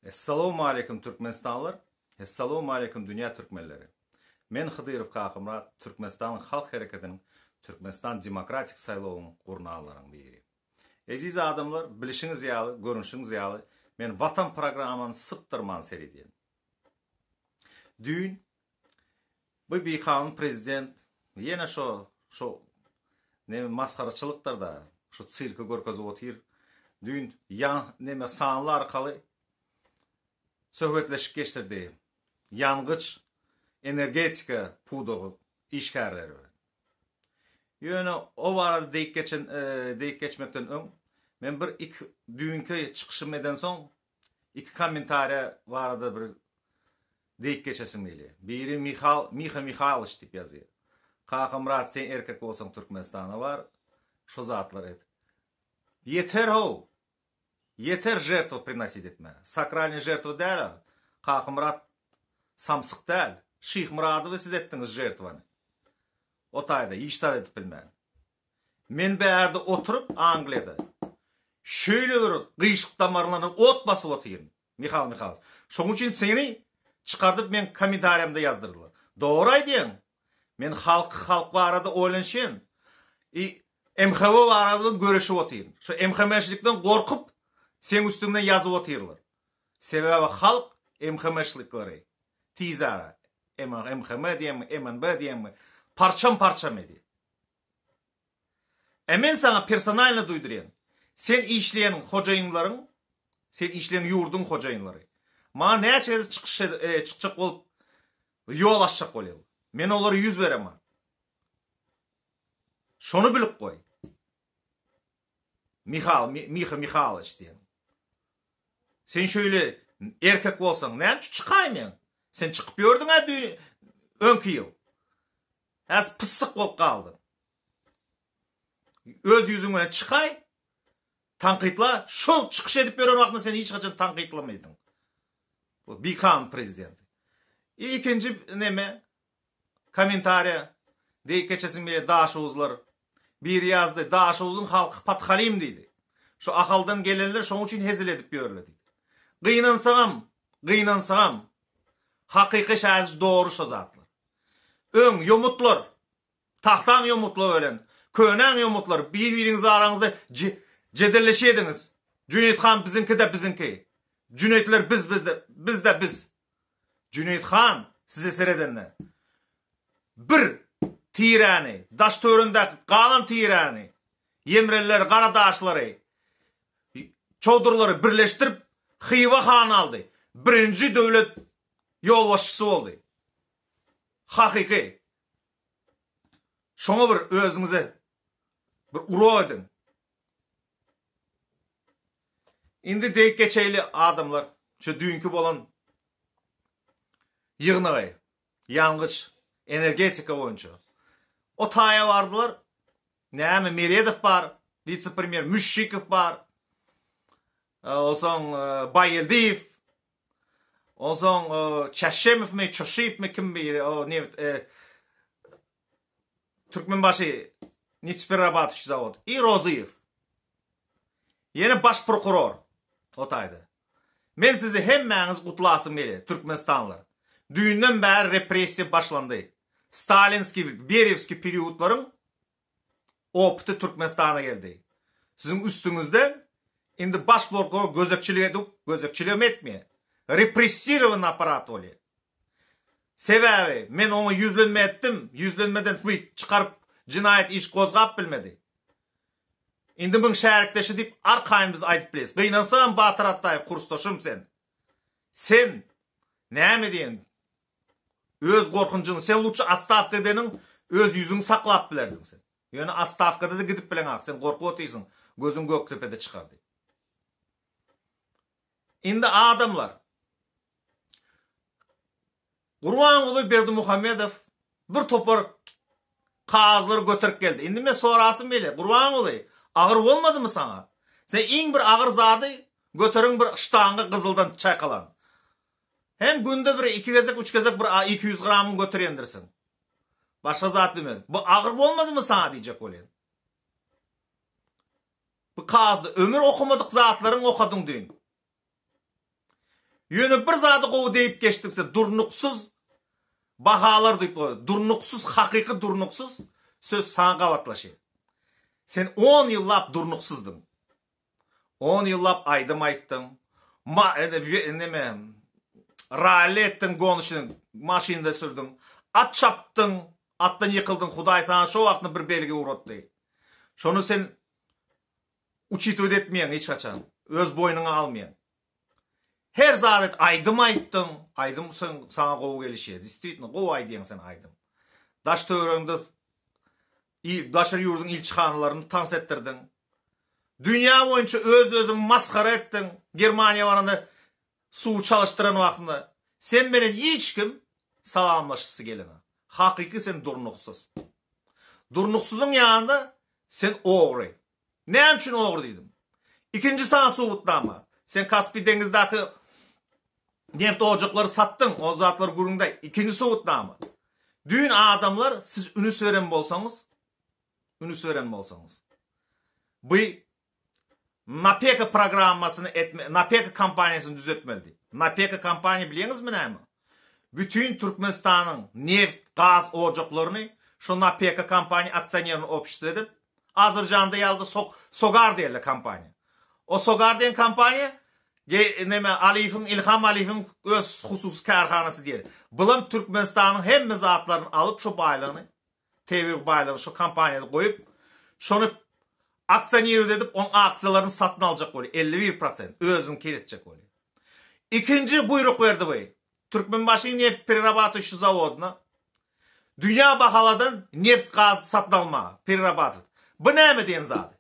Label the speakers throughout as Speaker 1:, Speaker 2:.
Speaker 1: Essalawmaleýkum Türkmenistanlylar, Essalawmaleýkum dünýä türkmenleri. Men Hydyrow Kakamyrat, Türkmenistanyň Halk Hereketiniň Türkmenistan Demokratik saýlawyň gurnanlaryň biri. Eziz adamlar, bilişiňiz ýaly, görünşiňiz ýaly, men Watan programmany sypdyrman seredýän. Düýn bu bikanun prezident ýene şo şo neme masgaraçylykdyr-da, şu sirki görkezip otyr. Düýn ýan neme sanly arkaly söhbetleşik geçirdi. Ýangyç, energetika pudagy işgärleri bilen. Ýöne o barada deýik geçen deýik geçmekden öň men bir iki düýnki çykyşym edensoň iki kommentariýa barada bir deýik geçesim gelýär. Biri Mihal Miha Mihalyç diýip ýazýar. Kakamyrat sen erkek bolsaň Türkmenistana bar, şo zatlary et. Ýeter how! Ýeter žertwa prinosit etmäge. Sakralnyý žertwa däl-a. Kakamyrat samsyk däl. Şyhmyradowy siz etdiňiz žertwany. O taýda hiç zat edip bilmän. Men bärde oturyp Angliýada şeýle bir gyşyk damarlaryna ot basyp otyryn. Mihal Mihalowiç. Şoň üçin seni çykardyp meň kommentariýamda ýazdyrdylar. Dogry aýdýaň. Men halk halk barada oýlanşýan. I MHB barada göreşip otyryn. Şo MHM-şlikden gorkup seň üstüňden ýazyp otyrlar. Sebäbi halk MHM-şlikleri tizara MHM diýenmi, MNB diýenmi parçam-parçam edýär. E men saňa personalno duýdurýan. Sen işleýän hojaýynlaryň, sen işleýän ýurduň hojaýynlary. Maňa näçe gezek çykyş çykjak bolup ýol açjak bolýarlar. Men olara ýüz bereman. Şony bilip goý. Mihal, Miha Mihalowiç diýen. Sen şöyle erkek bolsaň, näme üçin çykaýmaýaň? Sen çykyp ýördüň-ä düýn öňki ýyl. Häzir pyssyk bolup galdyň. Öz ýüzüň bilen çykaý, tankytla, şol çykyş edip ýören wagtynda sen hiç haçan tankytlamaýdyň. Bu bikanun prezident. Ikinji neme? Kommentariýa deý keçesiň biri daşoguzlar. Biri ýazdy, Daşoguzyň halky pathalim diýdi. Şu Ahaldan gelenler şoň üçin hezil edip ýörler diýdi. Gynansagam, gynansagam, hakyky şäziş dogry şo zatlar. Öň ýomutlar, tagtaň ýomutlar bilen, könäň ýomutlar bir-biriňiz araňyzda jedelleşýediňiz. Jüneýit han biziňki-de biziňki. Jüneýitler biz bizde, biz-de biz. Jüneýit han size seredende bir tiräni, daş-töwerindäki galan tiräni, ýemrenleri, garadaşlary, çowdurlary birleşdirip Hywa hany aldy. Birinji döwlet ýolbaşçysy boldy. Hakyky. Şoňa bir özüňize bir urok ediň. Indi deýik geçeýli adamlar şu düýnki bolan ýygnagy ýangyç energetika boýunça. O taýa bardylar. Näme Meredow bar, wise-premýer Müşşikow bar. Onsoň Baýgeldiýew. Onsoň Çäşemowmy, Çoşyýewmi kim biri o nebit Türkmenbaşy neftepererabatyşy zawod i Rozyýew. Ýene baş prokuror o taýda. Men sizi hemmäňizi gutlasym gelýär, türkmenistanlylar. Düýnden bäri repressiýa başlandy. Stalinskiý, Beriýewskiý periodlaryň opyty Türkmenistana geldi. Siziň üstüňizden indi baş prokuror gözegçilik edip, gözegçiligem etmeýär. Repressirowanyý apparat bolýar. Sebäbi men oňa ýüzlenme etdim, ýüzlenmeden tweet çykaryp jenaýat iş gozgap bilmedi. Indi muň şärikdeşi diýip arkaýyn biz aýdyp bileris. Gynansagam Batyr Atdaýew kursdaşym sen. Sen näme diýen öz gorkunjyňy sen lutçy otstawka edeniň öz ýüzüňi saklap bilerdiň sen. Ýöne otstawkada-da gidip bileňak sen gorkup otyrsyň gözüň Gökdepede çykar diýip. Indi adamlar Gurbanguly Berdimuhamedow bir topar kagyzlary göterip geldi. Indi men sorasym gelýär, Gurbanguly, agyr bolmadymy saňa? Sen iň bir agyr zady göteriň bir ştanga gyzyldan çaýkalan. Hem günde bir iki gezek, üç gezek bir 200 gramyň göterýändirsiň. Başga zat bilmez. Bu agyr bolmadymy saňa diýjek bolýan. Bu kagyzda ömür okamadyk zatlaryň okadyň düýn. Ýöne bir zady gowy diýip geçdik sen, durnuksyz bahalar diýip, durnuksyz, hakyky durnuksyz söz saňa gabatlaşýar. Sen on ýyllap durnuksyzdyň. On ýyllap aýdym aýtdyň. Ma, neme, ralli etdiň, gonuşyň, maşynda sürdüň. At çapdyň, atdan ýykyldyň, Hudaý saňa şo wagtynda bir belgi ugratdy. Şony sen uçitowat etmeýäň hiç haçan. Öz boýnuňa almaýaň. Her zat et, aýdym aýtdyň, aýdym saňa gowy gelişýär. Distwitno, gowy aýdýaň sen aýdym. Daş töweregiňde daşary ýurduň ilçihanalaryny tans etdirdiň. Dünýä boýunça öz-özüňi masgara etdiň. Germaniýa baranda suwy çalyşdyran wagtynda sen menen hiç kim salamlaşysy gelenok. Hakyky sen durnuksyz. Durnuksyzyň ýanynda sen ogry. Näme üçin ogry diýdim. Ikinji saňa subutnama. Sen Kaspi deňizdäki neft ojaklary satdyň, o zatlar gürrüňde. Ikinji subutnama. Düýn adamlar siz ünüs beren bolsaňyz, ünüs beren bolsaňyz. Bu NAPEKA programmasyny etme, NAPEKA kompaniýasyny düzetmelidi. NAPEKA kompaniýa bilýäňizmi näme? Bütin Türkmenistanyň neft, gaz ojaklaryny şo NAPEKA kompaniýa aksionerny obşestwo edip, Azerbaýjanda ýalyda sok Sogar diýerler kompaniýa. O Sogar diýen kompaniýa ge neme Aliýewiň Ilham Aliýewiň öz hususy kärhanasy diýeli. Bulam Türkmenistanyň hemme zatlaryny alyp şo baýlygyny tebigy baýlygyny şo kompaniýada goýup şony aksionirowat edip oň aksiýalaryny satyn aljak bolýar 51 prosent özüniňki etjek bolýar. Ikinji buýruk berdi bu. Türkmenbaşy neft pererabatyşy zawodyna dünýä bahaladan neft gaz satyn almaga, pererabatyt. Bu näme diýen zady?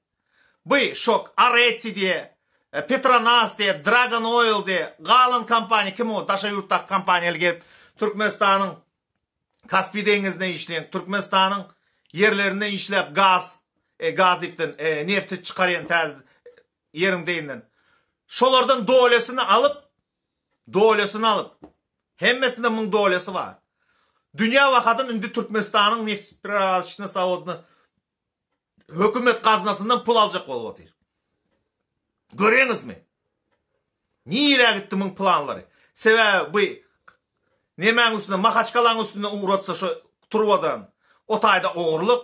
Speaker 1: Bu şok Areti diýe, e, Petronas diýe, Dragon Oil diýe, galan kompaniýa kim o daşary ýurtdaky kompaniýalar gelip Türkmenistanyň Kaspi deňizinde işleýän, Türkmenistanyň ýerlerinde işläp gaz, e, gaz diýipden, e, nefti çykarýan täze ýeriň deýinden. Şolardan dolesini alyp Dolesini alyp. Hemmesinde muň dolesi bar. Dünýä bahadan indi Türkmenistanyň neft pererabatyçny zawodyna hökümet gaznasyndan pul aljak bolup otyr. Göreňizmi? Nirä gitdi muň planlary? Sebäbi bu nemäň üstünde Mahaçkalaň üstünde ugratsa şu turbadan o taýda ogurlyk,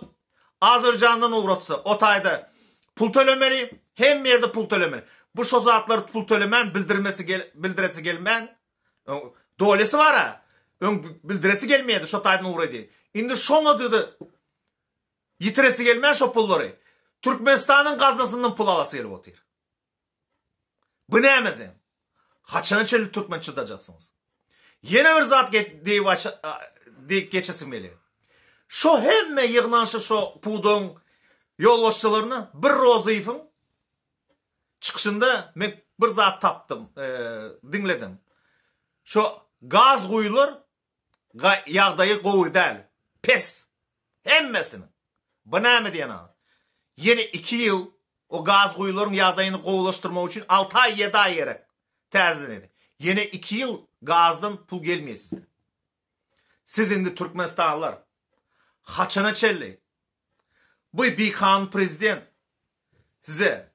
Speaker 1: Azerbaýjandan ugratsa o taýda pul tölemeli, hemme ýerde pul tölemeli. Bu şo zatlary pul tölemän bildirmesi gel bildiresi gelmän dolesi bar-a. Öň bildiresi gelmeýärdi şo taýdan ugrady. Indi şoňa dedi ýitiresi gelmän şo pullary Türkmenistanyň gaznasyndan pul alasy gelip otyr. Bu näme sen? Haçana çenli türkmen çydajaksyňyz? Ýene bir zat diýip diýip geçesim gelýär. Şo hemme ýygnanşy şo pudagyň ýolbaşçylaryna bir Rozyýewiň çykyşynda men bir zat tapdym, diňledim. Şo gaz guýular ýagdaýy gowy däl, pes. Hemmesiniň. Bu näme diýen az? Ýene iki ýyl o gaz guýularyň ýagdaýyny gowulaşdyrmak üçin alty aý, ýedi aý gerek. Täzeden edi. Ýene iki ýyl gazdan pul gelmeýär size. Siz indi türkmenistanlylar haçana çenli bu bikanun prezident size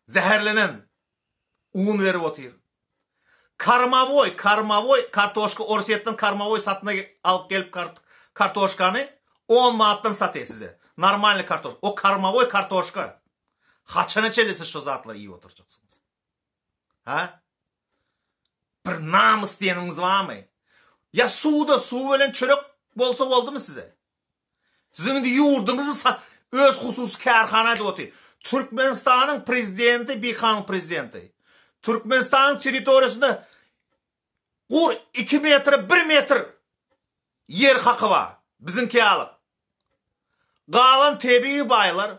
Speaker 1: zäherlenen un berip otyr. Karmawoý, karmawoý kartoşka Orsýetden karmawoý satyn alyp gelip kartoşkany on manatdan satýar size. Normalny kartoşka. O karmawoý kartoşka. Haçana çenli siz şo zatlary iýip oturjaksyňyz? Ha? Bir namys diýeniňiz barmy? Ýa suwda suw bilen çörek bolsa boldumy size? Siziň indi ýurduňyzy öz hususy kärhana edip otyr. Türkmenistanyň prezidenti bikanun prezidenti. Türkmenistanyň territoriýasynda gur 2 metre 1 metr ýer haky bar. Biziňki ýaly. Galan tebigy baýlar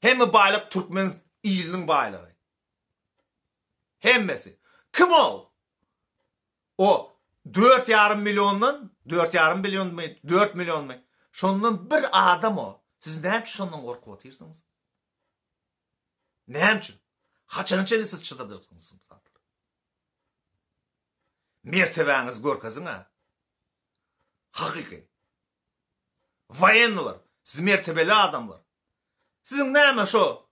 Speaker 1: hemme baýlyk türkmen iliniň baýlygy. Hemmesi. Kim ol? O dört ýarym milliondan, dört ýarym billionmy, dört millionmy, şondan bir adam o. Siz näme üçin şondan gorkup otyrsyňyz? Näme üçin? Haçana çenli siz çydajaksyňyz bu zatlara? Mertebäňizi görkeziň-ä. Hakyky. Woýennylar, siz mertebeli adamlar. Siziň näme şo?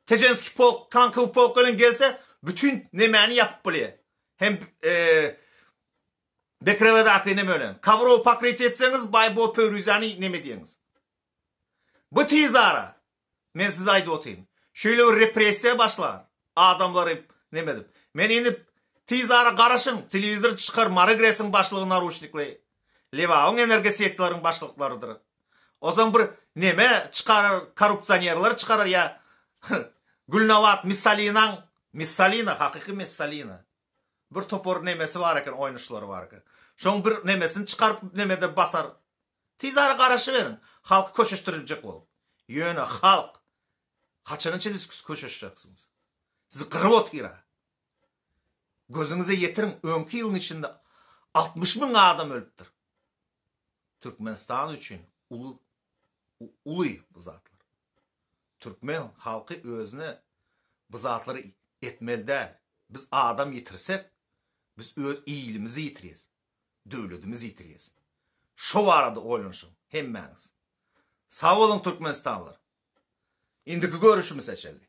Speaker 1: Tejenskiý polk, tankowy polk bilen gelse, bütin nemäni ýapyp bilýär. Hem Bekrewedäki neme bilen. Kowrowy pokrytiýe etseňiz, baý bo pöwrüzäni neme diýeňiz. Bu tizara, men size aýdyp otyryn, şeýle bir repressiýa başlar, adamlary neme edip. Men indi tizara garaşyň, telewizor çykar Mary GRES-iň başlygy naruşnikli, Lebabyň energosetlaryň başlyklarydyr. Ozan bir neme çykarar, korrupsionerleri çykarar ýa Gülnabat Missalinaň, Missalina, hakyky Messalina. Bir topar nemesi bar eken, oýnuşlary bar eken. Şoň bir nemesini çykaryp nemede basar. Tizara garaşyberiň, halky köşeşdiriljek bolup. Ýöne halk haçana çenli siz köşeşjeksiňiz? Sizi gyryp otyr-a. Gözüňize ýetiriň, öňki ýylyň içinde 60 müň adam ölüpdir. Türkmenistan üçin uly uly bu zatlar. Türkmen halky özüne bu zatlary etmeli däl. Biz adam ýitirsek, biz öz ilimizi ýitirýäs, döwletimizi ýitirýäs. Şo barada oýlanyşyň hemmäňiz. Sag boluň türkmenistanlylar. Indiki görüşimize çenli.